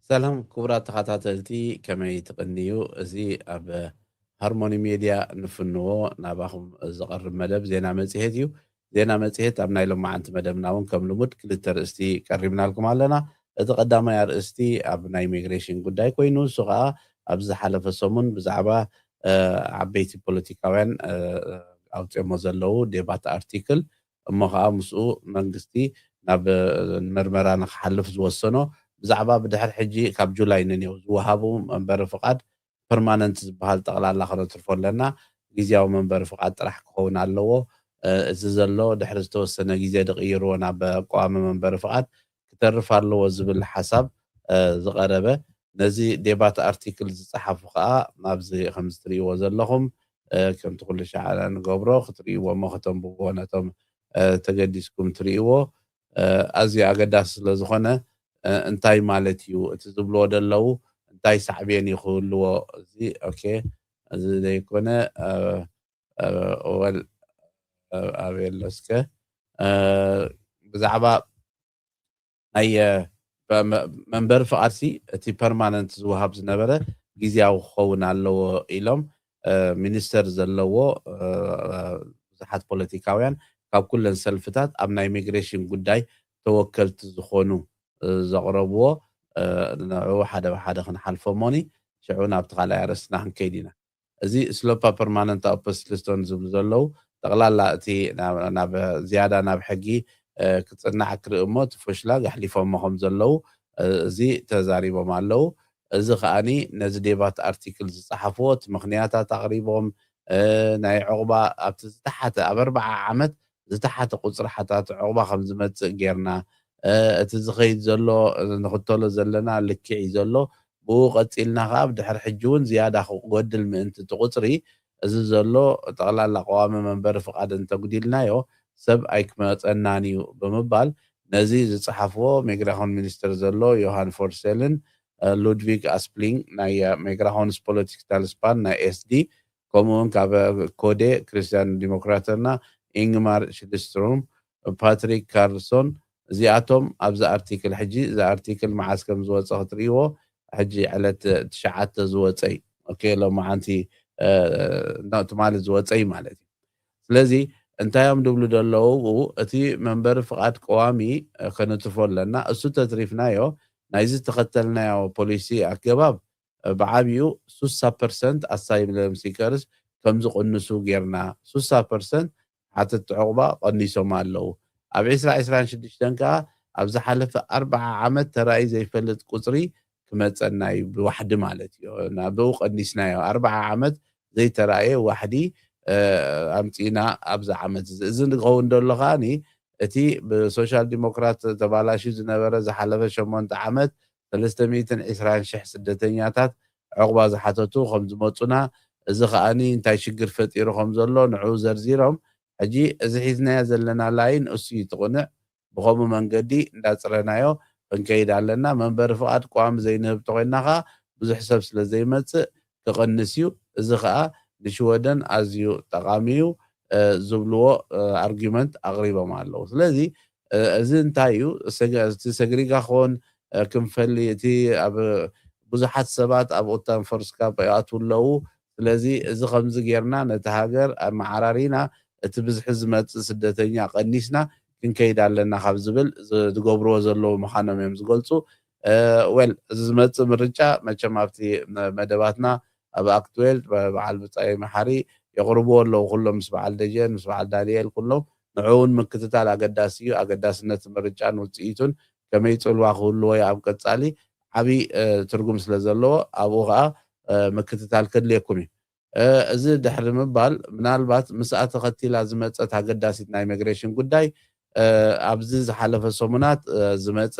ሰላም ክቡራት ተኸታተልቲ፣ ከመይ ትቕንዩ? እዚ ኣብ ሃርሞኒ ሜድያ ንፍንዎ ናባኹም ዝቐርብ መደብ ዜና መጽሔት እዩ። ዜና መጽሔት ኣብ ናይ ሎማዓንቲ መደብና እውን ከም ልሙድ ክልተ ኣርእስቲ ቀሪብናልኩም ኣለና። እቲ ቀዳማይ ኣርእስቲ ኣብ ናይ ኢሚግሬሽን ጉዳይ ኮይኑ፣ እሱ ኸኣ ኣብ ዝሓለፈ ሰሙን ብዛዕባ፣ እ፣ ዓበይቲ ፖለቲካውያን፣ እ፣ ኣውጺኦሞ ዘለዉ ዴባት ኣርቲክል፣ እሞ ኸኣ ምስኡ መንግስቲ ናብ፣ እ፣ ምርመራ ንክሓልፍ ዝወሰኖ፣ ብዛዕባ ብድሕሪ ሕጂ ካብ ጁላይ ንኔው ዝወሃቡ መንበሪ ፍቓድ ፐርማነንት ዝበሃል ጠቕላላ ከነትርፎ ኣለና። ግዝያዊ መንበሪ ፍቓድ ጥራሕ ክኸውን ኣለዎ። እ፣ እዚ ዘሎ ድሕሪ ዝተወሰነ ግዜ ድቕይርዎ ናብ ቀዋሚ መንበሪ ፍቓድ ክተርፍ ኣለዎ ዝብል ሓሳብ፣ እ፣ ዝቐረበ። ነዚ ዴባት ኣርቲክል ዝጸሓፉ ኸኣ ኣብዚ ከምዚ ትርእይዎ ዘለኹም፣ እ፣ ከምቲ ኩሉ ሻዕ ንገብሮ ክትርእይዎ እሞ ከተንብብዎ ነቶም፣ እ፣ ተገዲስኩም ትርእይዎ። እ፣ ኣዝዩ ኣገዳሲ ስለ ዝኾነ፣ እ፣ እንታይ ማለት እዩ እቲ ዝብልዎ ደለዉ፣ እንታይ ሳዕቤን እዩ ክህልዎ? እዚ፣ ኦኬ፣ እዚ ዘይኮነ፣ እ፣ እ፣ ወል፣ እ፣ ኣበይ ኣሎ እስከ? እ፣ ብዛዕባ ናይ፣ እ፣ በ-፣ መ-፣ መንበሪ ፍቓድሲ እቲ ፐርማነንት ዝወሃብ ዝነበረ ግዝያዊ ክኸውን ኣለዎ ኢሎም፣ እ፣ ሚኒስተር ዘለዎ፣ እ፣ ብዙሓት ፖለቲካውያን ካብ ኩለን ሰልፍታት ኣብ ናይ ኢሚግሬሽን ጉዳይ ተወከልቲ ዝኾኑ፣ እ፣ ዘቕረብዎ፣ እ፣ ንዕኡ ሓደ ብሓደ ክንሓልፎ እሞኒ ሽዑ ናብቲ ካልኣይ ኣርእስትና ክንከይድ ኢና። እዚ ስሎፓ ፐርማነንታ ኦፐስሊስቶን ዝብሉ ዘለዉ፣ ጠቕላላ እቲ ናብ፣ ናብ ዝያዳ ናብ ሕጊ፣ እ፣ ክጽናዕ ክርኢ እሞ እቲ ፎሽላግ ኣሕሊፎሞ ከም ዘለዉ፣ እ፣ እዚ ተዛሪቦም ኣለዉ። እዚ ከኣኒ ነዚ ዴባት ኣርቲክል ዝጸሓፍዎ እቲ ምኽንያታት ኣቕሪቦም፣ እ፣ ናይ ዕቑባ ኣብቲ ዝተሓተ፣ ኣብ ኣርብዓ ዓመት ዝተሓተ ቁጽሪ ሓታቲ ዕቑባ ከም ዝመጽእ ጌርና፣ እ፣ እቲ ዝኸይድ ዘሎ፣ ንኽተሎ ዘለና ልክዕ እዩ ዘሎ። ብኡ ቀጺልና ከኣ ብድሕሪ ሕጂ እውን ዝያዳ ክጎድል ምእንቲ እቲ ቁጽሪ፣ እዚ ዘሎ ጠቕላላ ቀዋሚ መንበሪ ፍቓድ እንተጉዲልናዮ ሰብ ኣይክመጸናን እዩ ብምባል ነዚ ዝጸሓፍዎ ሚግራኾን ሚኒስተር ዘሎ ዮሃን ፎርሴልን፣ እ፣ ሉድቪግ ኣስፕሊንግ ናይ ሚግራኾንስ ፖለቲክታል ስፓን ናይ ኤስዲ፣ ከምኡ እውን ካብ ኮዴ ክርስቲያን ዲሞክራተርና ኢንግማር ሽልስትሮም፣ ፓትሪክ ካርልሶን፣ እዚኣቶም ኣብዚ ኣርቲክል፣ ሕጂ እዚ ኣርቲክል መዓስ ከም ዝወጸ ክትርእይዎ፣ ሕጂ ዕለት ትሽዓተ ዝወጸ እዩ። ኦኬ፣ ሎማዓንቲ፣ እ፣ ኖ፣ ትማሊ ዝወጸ እዩ ማለት እዩ። ስለዚ እንታይ እዮም ድብሉ ደለዉ? እቲ መንበሪ ፍቓድ ቀዋሚ፣ እ፣ ከነትርፎ ኣለና። እሱ ተትሪፍናዮ፣ ናይዚ ዝተኸተልናዮ ፖሊሲ ኣገባብ፣ እ፣ ብዓብዩ ሱሳ ፐርሰንት ኣሳይለም ሲከርስ ከም ዝቕንሱ ጌርና። ሱሳ ፐርሰንት ሓተቲ ዕቑባ ቀኒሶም ኣለዉ። ኣብ ዕስራ ዕስራን ሽዱሽተን ከኣ ኣብ ዝሓለፈ ኣርብዓ ዓመት ተራእዩ ዘይፈልጥ ቁጽሪ ክመጸና እዩ፣ ብዋሕዲ ማለት እዩ። እና ብኡ ቀኒስናዮ። ኣርብዓ ዓመት ዘይተራእየ ዋሕዲ፣ እ፣ ኣምጺእና ኣብዚ ዓመት እዚ። እዚ ክኸውን ደሎ ከኣኒ እቲ ብሶሻል ዲሞክራት ተባላሽዩ ዝነበረ ዝሓለፈ ሸሞንተ ዓመት ሰለስተ ሚእትን ዕስራን ሽሕ ስደተኛታት ዕቑባ ዝሓተቱ ከም ዝመጹና፣ እዚ ከኣኒ እንታይ ሽግር ፈጢሩ ከም ዘሎ ንዕኡ ዘርዚሮም፣ ሕጂ እዚ ሒዝናዮ ዘለና ላይን እሱ እዩ እቲ ቅኑዕ፣ ብኸምኡ መንገዲ እንዳጽረናዮ ክንከይድ ኣለና። መንበሪ ፍቓድ ቀዋሚ ዘይንህብ ተኾይንና ከኣ ብዙሕ ሰብ ስለ ዘይመጽእ ክቕንስ እዩ። እዚ ከኣ ንሽወደን ኣዝዩ ጠቓሚ እዩ፣ እ፣ ዝብልዎ፣ እ፣ ኣርጊመንት ኣቕሪቦም ኣለዉ። ስለዚ፣ እ፣ እዚ እንታይ እዩ? ሰገ-፣ እቲ ሰግሪጋኾን፣ እ፣ ክንፈሊ፣ እቲ ኣብ ብዙሓት ሰባት ኣብ ኡታንፎርስካፕ ይኣትዉ ኣለዉ። ስለዚ እዚ ከምዚ ጌርና ነቲ ሃገር ኣመዓራሪና፣ እቲ ብዝሒ ዝመጽእ ስደተኛ ቀኒስና ክንከይድ ኣለና ካብ ዝብል ዝ-፣ ዝገብርዎ ዘለዉ ምዃኖም እዮም ዝገልጹ። እ፣ ዌል፣ እዚ ዝመጽእ ምርጫ መቸም ኣብቲ መ-፣ መደባትና ኣብ ኣክትዌል በ-፣ በዓል ብጻይ መሓሪ የቕርብዎ ኣለዉ። ኩሎም ምስ በዓል ደጀን፣ ምስ በዓል ዳንኤል ኩሎም ንዕኡ እውን ምክትታል ኣገዳሲ እዩ። ኣገዳስነት ምርጫን ውጽኢቱን ከመይ ጽልዋ ክህልዎ እዩ ኣብ ቀጻሊ ዓቢ፣ እ፣ ትርጉም ስለ ዘለዎ ኣብኡ ኸኣ፣ እ፣ ምክትታል ከድልየኩም እዩ። እ፣ እዚ ድሕሪ ምባል ምናልባት ምስኣ ተኸቲላ ዝመጸት ኣገዳሲት ናይ ኢሚግሬሽን ጉዳይ፣ እ፣ ኣብዚ ዝሓለፈ ሰሙናት፣ እ፣ ዝመጸ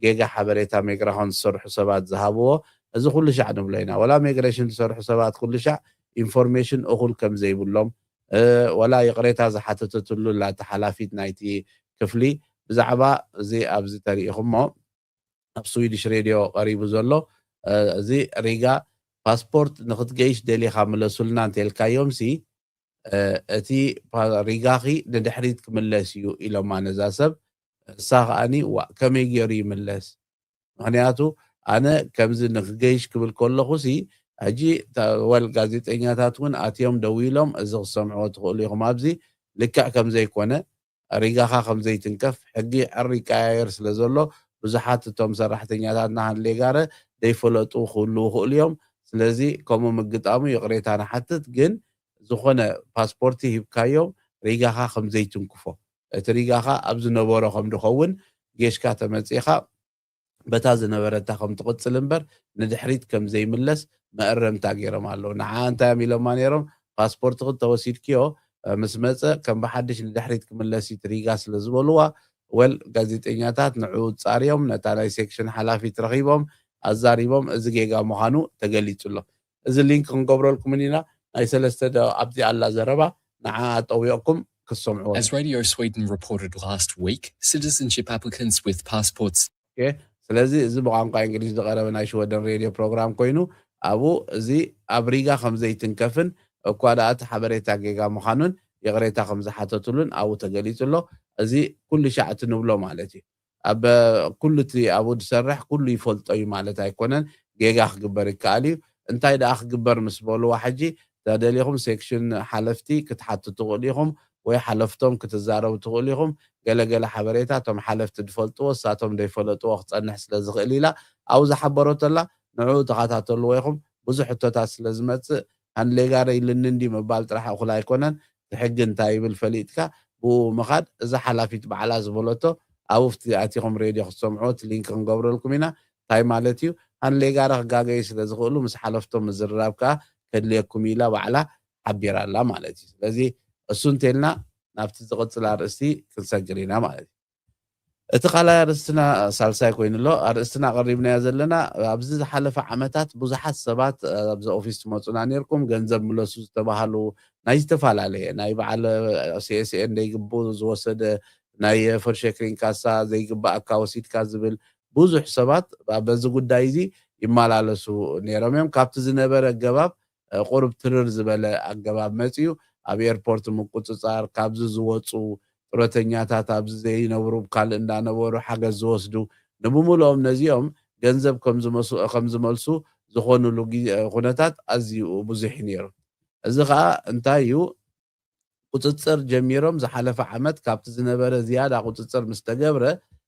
ጌጋ ሓበሬታ ሜግራኾን ዝሰርሑ ሰባት ዝሃብዎ፣ እዚ ኩሉ ሻዕ ንብሎ ኢና። ወላ ሜግሬሽን ዝሰርሑ ሰባት ኩሉ ሻዕ ኢንፎርሜሽን እኹል ከም ዘይብሎም፣ እ፣ ወላ ይቕሬታ ዝሓተተትሉ ላታ ሓላፊት ናይቲ ክፍሊ ብዛዕባ እዚ ኣብዚ ተሪኢኹሞ ኣብ ስዊድሽ ሬድዮ ቀሪቡ ዘሎ፣ እ፣ እዚ ሪጋ ፓስፖርት ንኽትገይሽ ደሊኻ ምለሱልና እንተልካዮምሲ፣ እ፣ እቲ ፓ-፣ ሪጋኺ ንድሕሪት ክምለስ እዩ ኢሎማ ነዛ ሰብ። እሳ ከኣኒ፣ "ዋእ፣ ከመይ ገይሩ ይምለስ? ምኽንያቱ ኣነ ከምዚ ንክገይሽ ክብል ከለኹ ሲ፣ ሕጂ ታ-፣ ወል ጋዜጠኛታት እውን ኣትዮም ደዊሎም፣ እዚ ክሰምዕዎ ትኽእሉ ኢኹም። ኣብዚ ልክዕ ከም ዘይኮነ፣ ሪጋኻ ከም ዘይትንከፍ፣ ሕጊ ዕር ይቀያየር ስለ ዘሎ፣ ብዙሓት እቶም ሰራሕተኛታትና ሃንሌጋረ ዘይፈለጡ ክህልዉ ይኽእሉ እዮም። ስለዚ ከምኡ ምግጣሙ ይቕሬታ ንሓትት፣ ግን ዝኾነ ፓስፖርቲ ሂብካዮም ሪጋኻ ከም ዘይትንክፎ፣ እቲ ሪጋኻ ኣብ ዝነበሮ ከም ድኸውን ጌሽካ ተመጺኻ በታ ዝነበረታ ከም ትቕጽል እምበር ንድሕሪት ከም ዘይምለስ መእረምታ ገይሮም ኣለዉ። ንዓ እንታይ እዮም ኢሎማ ነይሮም? ፓስፖርትኺ ተወሲድክዮ፣ እ፣ ምስ መጸ ከም ብሓድሽ ንድሕሪት ክምለስ እዩ፣ እቲ ሪጋ ስለ ዝበልዋ፣ ወል ጋዜጠኛታት ንዕኡ ጻርዮም ነታ ናይ ሴክሽን ሓላፊት ረኺቦም ኣዛሪቦም፣ እዚ ጌጋ ምዃኑ ተገሊጹ ኣሎ። እዚ ሊንክ ክንገብረልኩምን ኢና። ናይ ሰለስተ ደ-፣ ኣብዚኣ ኣላ ዘረባ፣ ንዓ ጠዊቕኩም ክትሰምዕዎ። As Radio Sweden reported last week, citizenship applicants with passports ኦኬ፣ ስለዚ እዚ ብቋንቋ እንግሊዝ ዝቐረበ ናይ ሽወደን ሬድዮ ፕሮግራም ኮይኑ፣ ኣብኡ እዚ ኣብ ሪጋ ከም ዘይትንከፍን እኳ ደኣ እቲ ሓበሬታ ጌጋ ምዃኑን ይቕሬታ ከም ዝሓተትሉን ኣብኡ ተገሊጹ ኣሎ። እዚ ኩሉ ሻዕ እቲ ንብሎ ማለት እዩ። ኣብ ኩሉ እቲ ኣብኡ ዝሰርሕ ኩሉ ይፈልጦ እዩ ማለት ኣይኮነን። ጌጋ ክግበር ይከኣል እዩ። እንታይ ደኣ ክግበር ምስ በልዋ፣ ሕጂ ተደሊኹም ሴክሽን ሓለፍቲ ክትሓቱ ትኽእሉ ኢኹም፣ ወይ ሓለፍቶም ክትዛረቡ ትኽእሉ ኢኹም። ገለገለ ሓበሬታ እቶም ሓለፍቲ ዝፈልጥዎ፣ እሳቶም ዘይፈለጥዎ ክጸንሕ ስለ ዝኽእል ኢላ፣ ኣብኡ ዝሓበረቶ ኣላ። ንዕኡ ተኸታተልዎ ኢኹም። ብዙሕ ሕቶታት ስለ ዝመጽእ፣ ሃንሌጋር ኢልኒ እንዲ ምባል ጥራሕ እኹል ኣይኮነን። እቲ ሕጊ እንታይ ይብል ፈሊጥካ፣ ብኡ ምኻድ። እዛ ሓላፊት ባዕላ ዝበለቶ፣ ኣብኡ ፍቲ ኣቲኹም ሬድዮ ክትሰምዕዎ፣ እቲ ሊንክ ክንገብረልኩም ኢና። እንታይ ማለት እዩ? ሃንሌጋረ ክጋገዩ ስለ ዝኽእሉ፣ ምስ ሓለፍቶም ምዝርራብ ከኣ ከድልየኩም ኢላ ባዕላ ሓቢራ ኣላ ማለት እዩ። ስለዚ እሱ እንተልና ናብቲ ዝቕጽል ኣርእስቲ ክንሰግር ኢና ማለት እዩ። እቲ ካልኣይ ኣርእስትና ሳልሳይ ኮይኑ ኣሎ። ኣርእስትና ኣቐሪብናዮ ዘለና፣ ኣብዚ ዝሓለፈ ዓመታት ብዙሓት ሰባት፣ እ፣ ኣብዚ ኦፊስ ትመጹና ነይርኩም፣ ገንዘብ ምለሱ ዝተባሃሉ ናይ ዝተፈላለየ፣ ናይ በዓል፣ እ፣ ሲ ኤስ ኤን ዘይግብኡ ዝወሰደ፣ ናይ ፈርሸክሪን ካሳ ዘይግባኣካ ወሲድካ ዝብል ብዙሕ ሰባት በዚ ጉዳይ እዚ ይመላለሱ ነይሮም እዮም። ካብቲ ዝነበረ ኣገባብ፣ እ፣ ቁሩብ ትርር ዝበለ ኣገባብ መጺኡ። ኣብ ኤርፖርት ምቁጽጻር፣ ካብዚ ዝወጹ ጡረተኛታት፣ ኣብዚ ዘይነብሩ ካልእ እንዳነበሩ ሓገዝ ዝወስዱ፣ ንብምልኦም ነዚኦም ገንዘብ ከም ዝመሱ-፣ ከም ዝመልሱ ዝኾኑሉ ጊ-፣ ኩነታት ኣዝዩ ብዙሕ እዩ ነይሩ። እዚ ኸኣ እንታይ እዩ? ቁጽጽር ጀሚሮም ዝሓለፈ ዓመት ካብቲ ዝነበረ ዝያዳ ቁጽጽር ምስ ተገብረ፣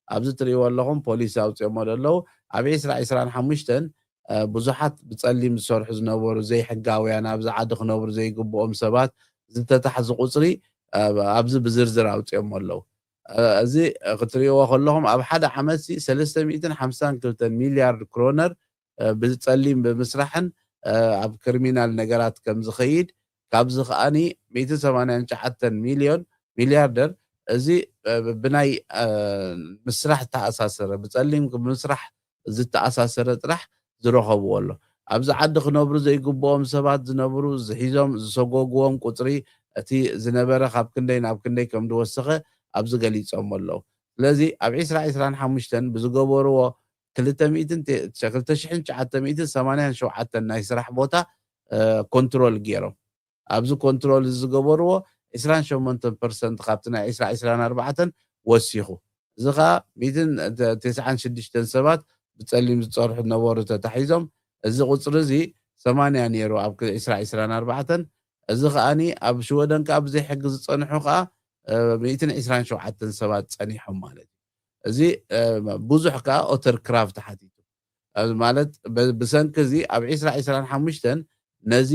ኣብዚ ትርእይዎ ኣለኹም ፖሊስ ኣውጺኦሞ ዘለዉ። ኣብ ዒስራ ዒስራን ሓሙሽተን፣ እ፣ ብዙሓት ብጸሊም ዝሰርሑ ዝነበሩ ዘይሕጋውያን፣ ኣብዚ ዓዲ ክነብሩ ዘይግብኦም ሰባት ዝተታሕዙ ቁጽሪ፣ እ፣ ኣብዚ ብዝርዝር ኣውጺኦሞ ኣለዉ። እ፣ እዚ ክትርእይዎ ከለኹም ኣብ ሓደ ዓመት ሲ ሰለስተ ሚእትን ሓምሳን ክልተን ሚልያርድ ክሮነር፣ እ፣ ብጸሊም ብምስራሕን፣ እ፣ ኣብ ክሪሚናል ነገራት ከም ዝኸይድ፣ ካብዚ ከኣኒ ሚእትን ሰማንያን ትሽዓተን ሚልዮን ሚልያርደር፣ እዚ፣ እ፣ ብናይ፣ እ፣ ምስራሕ ዝተኣሳሰረ፣ ብጸሊም ብምስራሕ ዝተኣሳሰረ ጥራሕ ዝረኸብዎ ኣሎ። ኣብዚ ዓዲ ክነብሩ ዘይግብኦም ሰባት ዝነብሩ፣ ዝሒዞም ዝሰጎግዎም ቁጽሪ እቲ ዝነበረ ካብ ክንደይ ናብ ክንደይ ከም ዝወሰኸ ኣብዚ ገሊጾም ኣለዉ። ስለዚ ኣብ ዒስራ ዒስራን ሓሙሽተን ብዝገበርዎ ክልተ ሚእትን ተ-፣ ክልተ ሽሕን ትሽዓተ ሚእትን ሰማንያን ሸውዓተን ናይ ስራሕ ቦታ፣ እ፣ ኮንትሮል ገይሮም። ኣብዚ ኮንትሮል እዚ ዝገበርዎ ዒስራን ሸሞንተን ፐርሰንት ካብቲ ናይ ዒስራ ዒስራን ኣርባዕተን ወሲኹ። እዚ ኸኣ ሚእትን ተስዓን ሽዱሽተን ሰባት ብጸሊም ዝጸርሑ ነበሩ ተታሒዞም። እዚ ቁጽሪ እዚ ሰማንያ ነይሩ ኣብ ክ-፣ ዒስራ ዒስራን ኣርባዕተን። እዚ ኸኣኒ ኣብ ሽወደን ከኣ ብዘይ ሕጊ ዝጸንሑ ኸኣ፣ እ፣ ሚእትን ዒስራን ሸውዓተን ሰባት ጸኒሖም ማለት እዩ። እዚ፣ እ፣ ብዙሕ ከኣ ኦተር ክራፍ ተሓቲቱ። እ፣ ማለት ብ-፣ ብሰንኪ እዚ ኣብ ዒስራ ዒስራን ሓሙሽተን ነዚ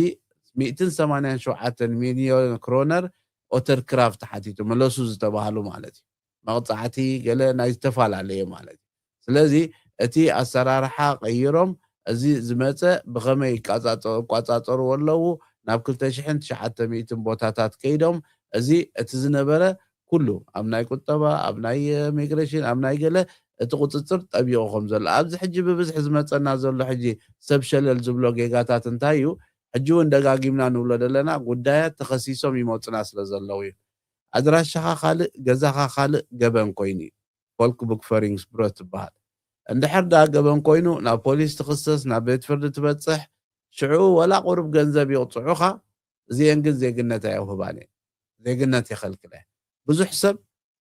ሚእትን ሰማንያን ሸውዓተን ሚልዮን ክሮነር ኦተር ክራፍ ተሓቲቱ፣ ምለሱ ዝተባህሉ ማለት እዩ። መቕጻዕቲ ገለ ናይ ዝተፈላለየ ማለት እዩ። ስለዚ እቲ ኣሰራርሓ ቀይሮም፣ እዚ ዝመጸ ብኸመይ ይቃጻጸ-፣ ይቋጻጸርዎ ኣለዉ፣ ናብ ክልተ ሽሕን ትሽዓተ ሚእትን ቦታታት ከይዶም፣ እዚ እቲ ዝነበረ ኩሉ ኣብ ናይ ቁጠባ፣ ኣብ ናይ ሚግሬሽን፣ ኣብ ናይ ገለ እቲ ቁጽጽር ጠቢቑ ከም ዘሎ፣ ኣብዚ ሕጂ ብብዝሒ ዝመጸና ዘሎ ሕጂ ሰብ ሸለል ዝብሎ ጌጋታት እንታይ እዩ? ሕጂ እውን ደጋጊምና ንብሎ ዘለና ጉዳያት ተኸሲሶም ይመጹና ስለ ዘለዉ እዩ። ኣድራሻኻ ካልእ፣ ገዛኻ ካልእ ገበን ኮይኑ እዩ። ፎልክ ቡክፈሪንግስ ብሮት ትበሃል። እንድሕር ደኣ ገበን ኮይኑ ናብ ፖሊስ ትኽሰስ፣ ናብ ቤት ፍርዲ ትበጽሕ፣ ሽዑ ወላ ቁሩብ ገንዘብ ይቕጽዑኻ፣ እዚኤን ግን ዜግነት ኣየውህባን እየን። ዜግነት የኸልክላ እየን። ብዙሕ ሰብ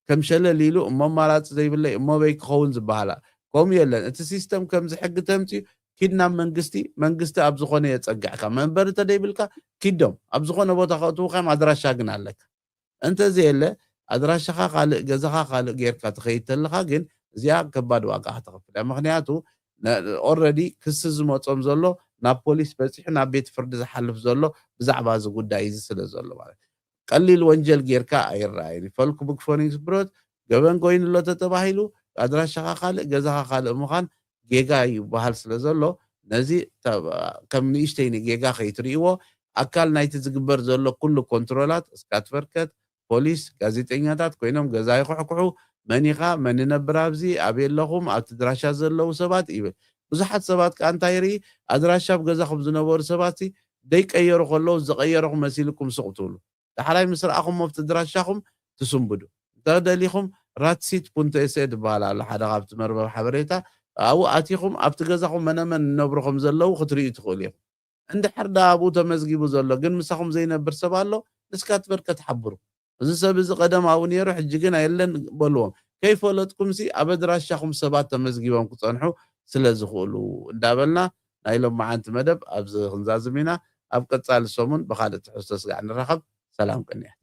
ከም ሸለል ኢሉ እሞ ኣማራጺ ዘይብለይ እሞ በይ ክኸውን ዝበሃላ፣ ከምኡ የለን። እቲ ሲስተም ከምዚ ሕጊ ተምፅኡ ኪድ ናብ መንግስቲ፣ መንግስቲ ኣብ ዝኾነ የፀግዕካ። መንበሪ ተደይብልካ ኪዶም ኣብ ዝኾነ ቦታ ከእትውካ እዮም፣ ኣድራሻ ግን ኣለካ። እንተዘየለ ኣድራሻኻ ካልእ ገዛኻ ካልእ ጌርካ ትኸይድ ተለኻ ግን እዚኣ ከባድ ዋጋ ከተኽፍል እያ። ምኽንያቱ ኦረዲ ክሲ ዝመፆም ዘሎ ናብ ፖሊስ በፂሑ ናብ ቤት ፍርዲ ዝሓልፍ ዘሎ ብዛዕባ እዚ ጉዳይ እዚ ስለ ዘሎ ማለት ቀሊል ወንጀል ጌርካ ኣይረኣይን። ፈልክ ብክፎኒንግስ ብሮት ገበን ኮይኑ ኣሎ ተተባሂሉ ኣድራሻኻ ካልእ ገዛኻ ካልእ ምዃን ጌጋ ይበሃል ስለ ዘሎ ነዚ ከም ንእሽተይ ንጌጋ ከይትርእይዎ ኣካል ናይቲ ዝግበር ዘሎ ኩሉ ኮንትሮላት ስካትቨርከት ፖሊስ ጋዜጠኛታት ኮይኖም ገዛ ይኹሕኩሑ መን ኢኻ መን ይነብር ኣብዚ ኣበይ ኣለኹም ኣብቲ ድራሻ ዘለዉ ሰባት ይብል ብዙሓት ሰባት ከዓ እንታይ ይርኢ ኣድራሻ ኣብ ገዛኹም ዝነበሩ ሰባት ደይቀየሩ ከለዉ ዝቐየርኹም መሲልኩም ሱቕ ትብሉ ዳሕራይ ምስ ረኣኹም ኣብቲ ድራሻኹም ትስንብዱ እንተደሊኹም ራትሲት ፑንቶ ኤስኤ ዝበሃል ኣሎ ሓደ ካብቲ መርበብ ሓበሬታ ኣብኡ ኣቲኹም ኣብቲ ገዛኹም መነመን ዝነብሩ ከም ዘለዉ ክትርእዩ ትኽእሉ ኢኹም እንድሕር ደኣ ኣብኡ ተመዝጊቡ ዘሎ ግን ምሳኹም ዘይነብር ሰብ ኣሎ ንስካትበር ከትሓብሩ እዚ ሰብ እዚ ቀደም ኣብኡ ነይሩ ሕጂ ግን ኣየለን በልዎም ከይፈለጥኩምሲ ኣብ ኣድራሻኹም ሰባት ተመዝጊቦም ክፀንሑ ስለ ዝኽእሉ እንዳበልና ናይ ሎማዓንቲ መደብ ኣብዚ ክንዛዝም ኢና ኣብ ቀፃሊ ሰሙን ብካልእ ትሕዝቶ ስጋዕ ንራኸብ ሰላም ቅንያት